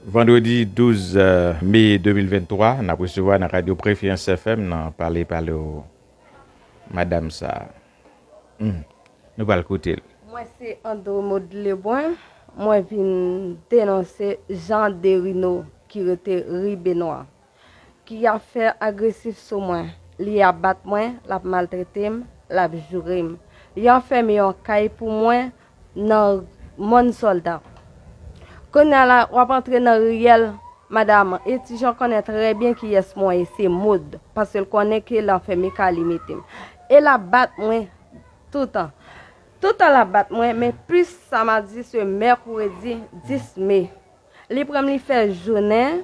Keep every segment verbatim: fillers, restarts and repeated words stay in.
Vandredi douz, euh, me de mil venntwa, n ap resevwa nan radyo Preferans F M nan pale pale w, madanm sa. Hmm. Nou pral koute l. Mwen se André Maud Lebrun. Mwen vin denonse Jean Derino ki rete ri Benwa, ki ap fè agresif sou mwen. Li ap bat mwen, l ap maltrete m, l ap joure m. Li anfème yon kay pou mwen nan Mòn Sòlda. Kounye a la, w ap antre nan riyèl, madanm, e Ti Jan konnen trè byen kiyès mwen ye, se Maud, paske l konnen ke l anfème kay li mete m. E l ap bat mwen toutan. Toutan l ap bat mwen, men plis sa m a di se mèkredi dis me. Li pran m, li fè jounen,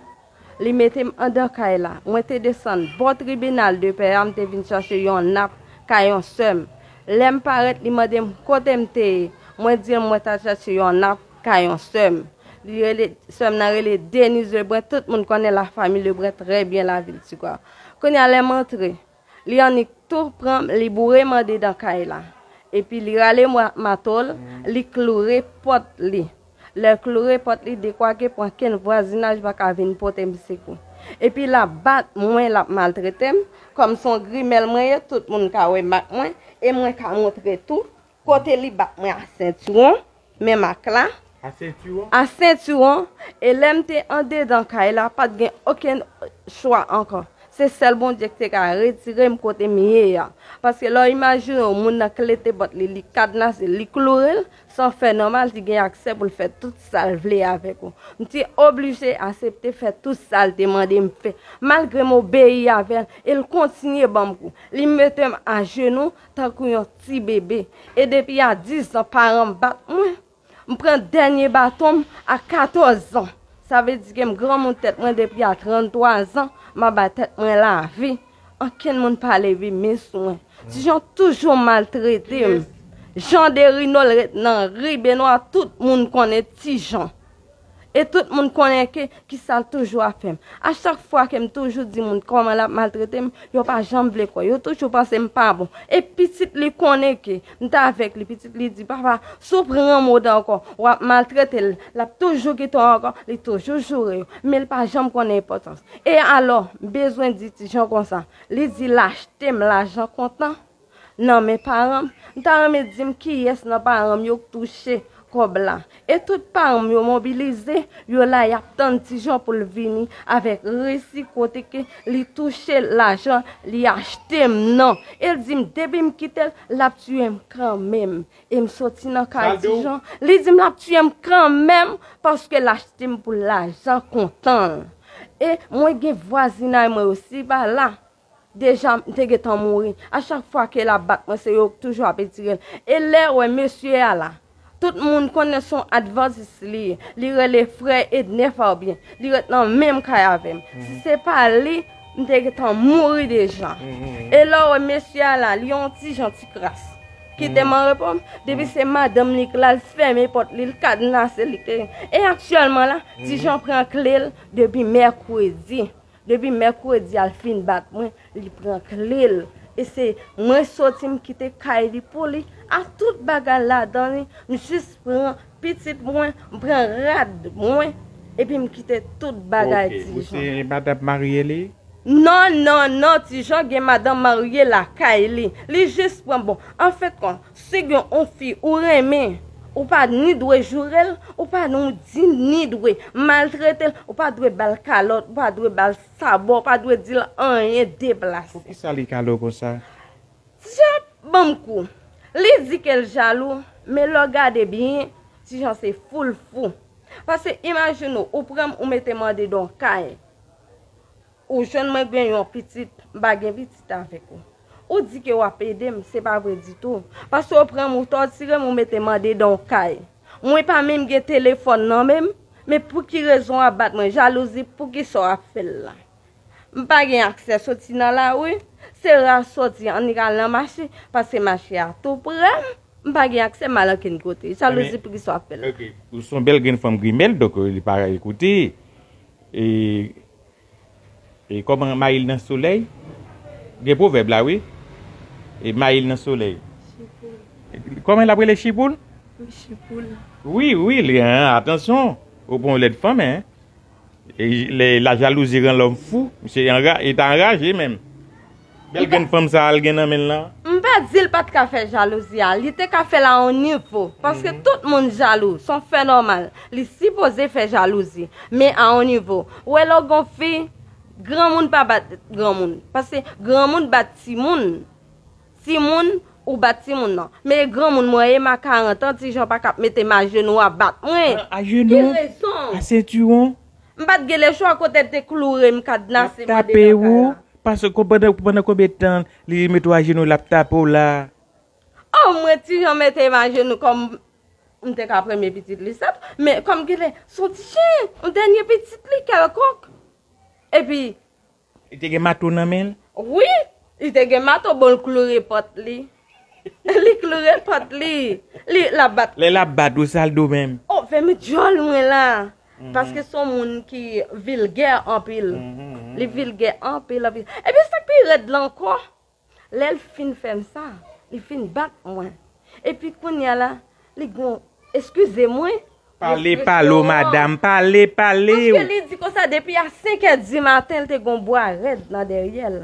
li mete m anndan kay la. Mwen te desann bò tribinal de pè a, m te vin chache yon nap kay yon sè m. Lè m parèt, li mande m kote m te ye. Mwen di l mwen t al chache yon nap kay yon sè m. Li rele, sè m nan rele Denise Lebrun, tout moun konnen lafanmi Lebrun trè byen lavil Tigwav. Kounye a lè m antre, li annik tou pran m, li boure m anndedan kay la. Epi li rale mwa-, mato l, li kloure pòt li. Lè l kloure pòt li, dekwake pran kenn vwazinaj pa ka vin pote m sekou. Epi l ap bat mwen, l ap maltrete m, kòm se yon grimèl mwen ye, tout moun ka wè mak mwen, e mwen ka montre tou kote li bat mwen a sentiwon, men mak la, a sentiwon, a sentiwon, e lè m te andedan kay la, pa t gen okenn chwa ankò. Se sèl Bondye ki te ka retire m kote m ye a. Paske lè w imajine w, moun nan klete pòt li, li kadnase l, li kloure l, se yon fè nòmal, li gen aksè pou l fè tout sa l vle avèk ou. M te oblije aksepte fè tout sa l te mande m fè. Malgre m obeyi avè l, e l kontinye ban m kou. Li mete m ajenou tankou yon ti bebe. E depi a diz an, paran m bat mwen. M pran dènye baton m a katòz an. Sa vle di ke m granmoun tèt mwen depi a tranntwa zan, m anba tèt mwen lavi. Ankenn moun pa leve men sou mwen. Ti Jan toujou maltrete m. Jan Derino l ret nan ri Benwa, tout moun konnen Ti Jan. E tout moun konnen ke kisa l toujou ap fè m. A chak fwa ke m toujou di moun kòman l ap maltrete m, yo pa janm vle kwè. Yo toujou panse m pa bon. E pitit li konnen ke m t avèk li. Pitit li di, "Papa, si w pran Maud ankò, w ap maltrete l. L ap toujou kite w ankò, li toujou joure w." Men l pa janm konnen enpòtans. E alò, m bezwen di Ti Jan konsa. Li di l achte m lajan kontan nan men paran m. M ta renmen di m kiyès nan paran m yo k touche kòb la. E tout paran m yo mobilize, yo la y ap tann Ti Jan pou l vini avèk resi kote ke li touche lajan, li achte m nan. E l di m depi m kite l, l ap tiye m kanmenm. E m soti nan kay Ti Jan. Li di m l ap tiye m kanmenm paske l achte m pou lajan kontan l. E mwen gen vwazinay mwen yo, si pa la, deja, m te gentan mouri. A chak fwa ke l ap bat mwen, se yo k toujou ap etire l. E lè w wè mesye a la, tout moun konnen se yon advantis li ye. Li rele frè Edner Fabien. Li ret nan menm kay avè m. Si se pa li, m te gentan mouri deja. E lè w wè mesye a la, li yon ti jan ti kras. Kite m an repo m. Depi se madanm li k la, l fèmen pòt li, l kadnase li. E aktyèlman la, Ti Jan pran kle l depi mèkredi. Depi mèkredi a l fin bat mwen, li pran kle l. E se mwen soti m kite kay li pou li, ak tout bagay ladan li, m jis pran pitit mwen, m pran rad mwen, epi m kite tout bagay Ti Jan. Ok, ou se madanm marye li? Non, non, non, Ti Jan gen madanm marye lakay li. Li jis pran, bon, anfèt, kon, si gen yon fi ou renmen, ou pa ni dwe joure l, ou pa ni, ni dwe maltrete l, ou pa dwe ba l kalòt, ou pa dwe ba l sabò, ou pa dwe di l anyen deplase. Poukisa li kalòt konsa? Ti Jan ap ban m kou. Li di ke l jalou, men lè w gade byen, Ti Jan se full fou. Paske imajine w, ou pran m, ou mete m andedan yon kay. Ou jwenn mwen gen yon pitit, m pa gen pitit avèk ou. Ou di ke w ap ede m, se pa vre ditou. Paske w pran m, ou tòtire m, ou mete m andedan yon kay. Mwen pa menm gen telefòn nan men m, men pou ki rezon w ap bat mwen? Jalouzi, poukisa w ap fè l la? M pa gen aksè soti nan lari, se ra soti annik al nan mache, paske mache a tou pre m, m pa gen aksè m al ankenn kote. Jalouzi, poukisa w ap fè l la? Ok, ou se yon bèl grenn fanm grimèl, donk, li pa ekoute. E E kòman mayil nan solèy? Gen pwovèb la, wi. E mayil nan solèy. Chipoul. Kòman l ap rele, chipoul? Wi, chipoul. Wi, wi, li, en, atansyon. Ou pran yon lèd fanm, en. E, le- la jalouzi rann lòm fou. Misye anra- li ta anraje menm. Bèl grenn fanm sa a l gen nan men l lan. M pa di l pa t ka fè jalouzi a. Li te ka fè l a yon nivo. Paske tout moun jalou. Se yon fè nòmal. Li sipoze fè jalouzi. Men a yon nivo. Ou wè lè w gon fi, granmoun pa bat granmoun. Paske granmoun bat timoun. Timoun, ou bat timoun nan. Men granmoun mwen ye, m a karant an, Ti Jan pa ka ap mete m ajenou, ap bat mwen. Ajenou? Ki rezon? A sentiwon? M pa t gen lechwa kote l te kloure m, kadnase m anndan kay la. L ap tape ou? Paske ko- pandan, pandan konbyen tan li mete w ajenou, l ap tape w la? Oh, mwen Ti Jan mete m ajenou kòm m te ka premye pitit li, sèt, men kòm genlè, se yon ti chen, yon dènye pitit li kèlkonk. Epi, Li te gen mato nan men l? Wi, li te gen mato, bon, l kloure pòt li. Li kloure pòt li. Li, l ap bat. Lè l ap bat ou, sa l di w menm? Oh, fè m djòl mwen la. Paske se yon moun ki vilgè anpil. Li vilgè anpil, anpil. Epi sa k pi rèd la ankò, lè l fin fè m sa, li fin bat mwen. Epi kounye a la, li gon, eskize mwen. Pale, pale w, madanm, pale, pale w. Paske li di konsa, depi a senk è di maten, l te gon bwa rèd nan dèyè l.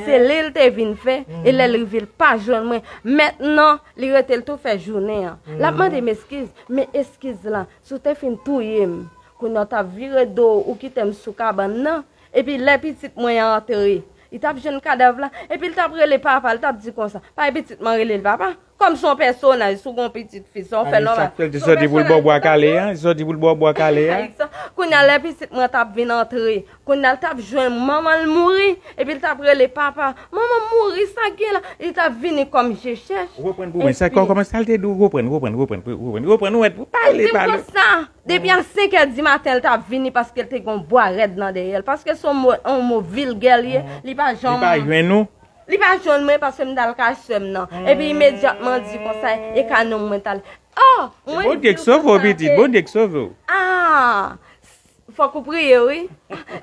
Se li l te vin fè, e lè l rive, l pa jwenn mwen. Mentnan, li rete, l tou fè jounen an. L ap mande m eskiz, men eskiz la, si w te fin touye m, kounye a w t ap vire do w, ou kite m sou kabann nan, epi lè pitit mwen an antre, li t ap jwenn kadav la, epi l t ap rele papa, l t ap di konsa, pa e pitit mwen rele l papa? Kòm se yon pèsonaj, si w gon pitit fi, se yon fè nòmal. Sa k fè l te sòti pou l ba w bwa kale a? Li sòti pou l ba w bwa kale a? Kounye a lè pitit mwen t ap vin antre, kounye a l t ap jwenn manman l mouri, epi l t ap rele papa, manman m mouri, sa k gen la? Li t ap vini kòm je chèch. Reprann pou mwen, sa kò- kòman sa l te di w? Reprann, reprann, reprann, reprann, reprann, ou wè, pale, pale. Depi a senk è di maten, l t ap vini paske l te gen yon bwa rèd nan dèyè l. Paske se yon mo, yon mo vilgè l ye, li pa janm. Li pa jwenn ou? Li pa jwenn mwen paske m t al kay sè m nan. Epi imedyatman di konsa, e kay nonm mwen t al. Oh, mwen di konsa ke. Bondye k sove w, pitit, Bondye k sove w. Ah, fòk ou priye, wi.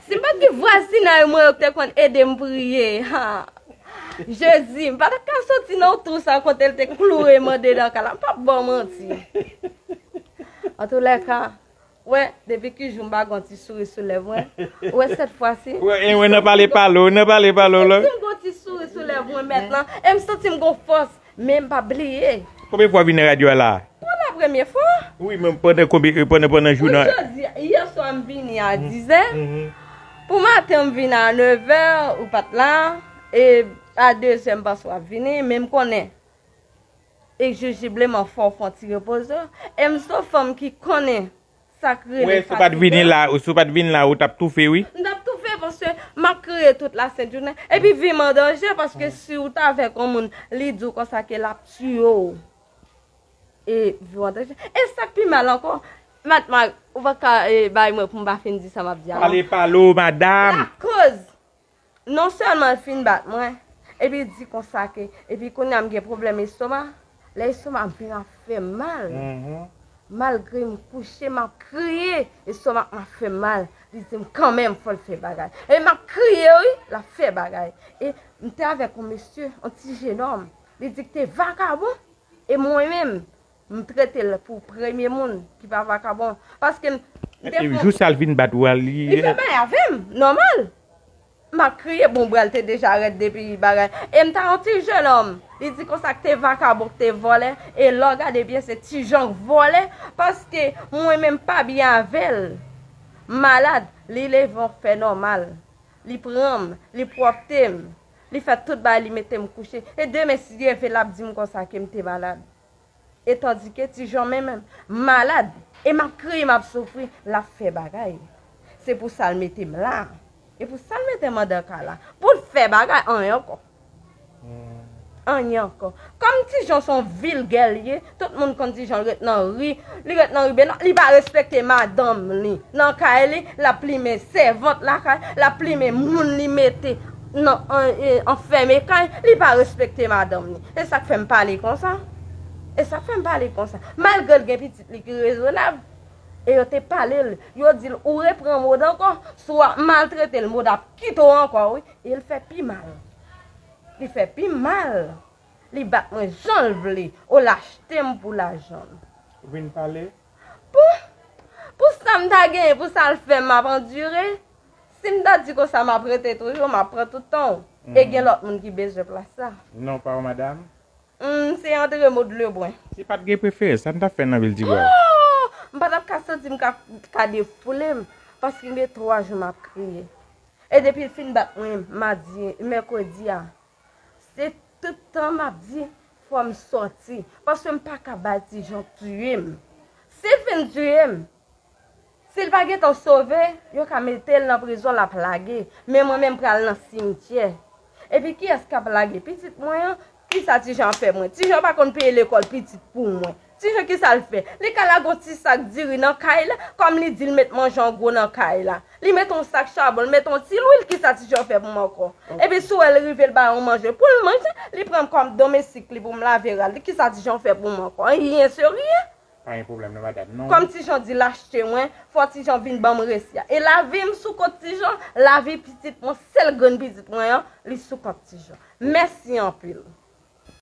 Si m pa t gen vwazinay mwen yo ki te konn ede m priye. Ha. Jezi, m pa t ap ka soti nan tou sa kote l te kloure m anndan kay la. M p ap ba w manti. Antoulèka, wè, depi ki jou m pa gen yon ti souri sou lèv mwen. Ou wè sèt fwa si. Wè, e wè, nan pale pale w, nan pale pale w la. Si m gen yon ti souri sou lèv mwen mentnan, e m santi m gen fòs, men m pa bliye. Konbyen fwa w vin nan radyo a la? Pou la premye fwa. Wi, men pandan konbyen, pandan, pandan jounen an? Wi, jodi, yè swa m vini a dizè. Pou maten m vin a nevè, ou pa t la. E a dezè m panse w ap vini, men m konnen. Envizibleman fò w fè yon ti repoze w. E m se yon fanm ki konnen sa k rele fatige. Wè, si w pa t vini la, si w pa t vini la, ou t ap toufe, wi. M t ap toufe paske m ap kriye tout lasent jounen. Epi vi m an danje paske si w t avèk yon moun, li di w konsa ke l ap tiye w. E vi w an danje. E sa k pi mal ankò, madmwazèl, ou pa ka, e, bay mwen pou m pa fin di sa m ap di a non. Pale, pale w, madanm. Lakoz. Non sèlman l fin bat mwen, epi l di konsa ke, epi kounye a m gen pwoblèm estoma, lè estoma m vin ap fè m mal. Malgre m kouche, m ap kriye, estoma m ap fè m mal. Li di m kanmenm fò l fè bagay. E m ap kriye wi, l ap fè bagay. E m te avèk yon mesye, yon ti jenòm, li di k te vakabon, e mwen menm, m trete l pou premye moun ki pa vakabon. Paske m, e jou sa l vin bat ou a, li fè bagay avè m, nòmal. M ap kriye, bon, bra l te deja rèd depi bagay. E m ta yon ti jenòm. Li di konsa k te vakabon, k te vòlè. E lè w gade byen, se Ti Jan k vòlè. Paske mwen menm pa byen avè l. M malad, li leve yon fè nòmal. Li pran m, li pwòpte m. Li fè tout bagay, li mete m kouche. E demen, si Dye vle, l ap di m konsa ke m te malad. E tandike Ti Jan menm, menm malad, e m ap kriye, m ap soufri, l ap fè bagay. Se pou sa l mete m la. E pou sa l mete m anndan kay la. Pou l fè bagay, anyen ankò. Anyen ankò. Kòm Ti Jan se yon vilgè l ye, tout moun konn Ti Jan ret nan ri, li ret nan ri, ben non, li pa respekte madanm li. Nan kay li, l ap plimen sèvant lakay, l ap plimen moun li mete nan, an, e, anfème kay, li pa respekte madanm li. E sa k fè m pale konsa. E sa k fè m pale konsa. Malgre l gen pitit li ki rezonab, e yo te pale l, yo di l, ou repran mòd ankò, si w ap maltrete l, mòd ap kite w ankò, wi. E l fè pi mal. Li fè pi mal. Li bat mwen jan l vle. O l achte m pou lajan l. Ou vin pale? Pou, Pou sa m ta genyen, pou sa l fè m ap andire, si m ta di konsa m ap rete toujou, m ap pran tout tan w. E gen lòt moun ki bezwen plas sa. Non pa w, madanm? Hmm, se André Maud Lebrun. Si pa t gen preferans, sa n t ap fè nan vil Tigwav? Oh! M pa t ap ka santi m ka, ka defoule m, paske m gen twa jou m ap kriye. E depi l fin bat mwen madi, mèkredi a, se tout tan m ap di, fò m sòti, paske m pa ka bay Ti Jan tiye m. Si l fin tiye m, si l pa gentan sove, yo ka mete l nan prizon, l ap lage. Men mwen menm pral nan simityè. Epi kiyès k ap lage pitit mwen an? Kisa Ti Jan ap fè mwen? Ti Jan pa konn peye lekòl pitit pou mwen. Ti Jan kisa l fè? Li ka lage yon ti sak diri nan kay la, kòm li di l met manje an gwo nan kay la. Li met yon sak chabon, li met yon ti lwil, kisa Ti Jan fè pou mwen ankò? Epi si w wè l rive, l bay yon manje pou l manje, li pran m kòm domestik li pou m lave rad li, kisa Ti Jan fè pou mwen ankò? Anyen serye. Pa gen pwoblèm non, madanm, non. Kòm Ti Jan di l achte mwen, fò Ti Jan vin ban m resi a. E lavi m sou kont Ti Jan, lavi pitit mwen, sèl grenn pitit mwen an, li sou kont Ti Jan. Mèsi anpil.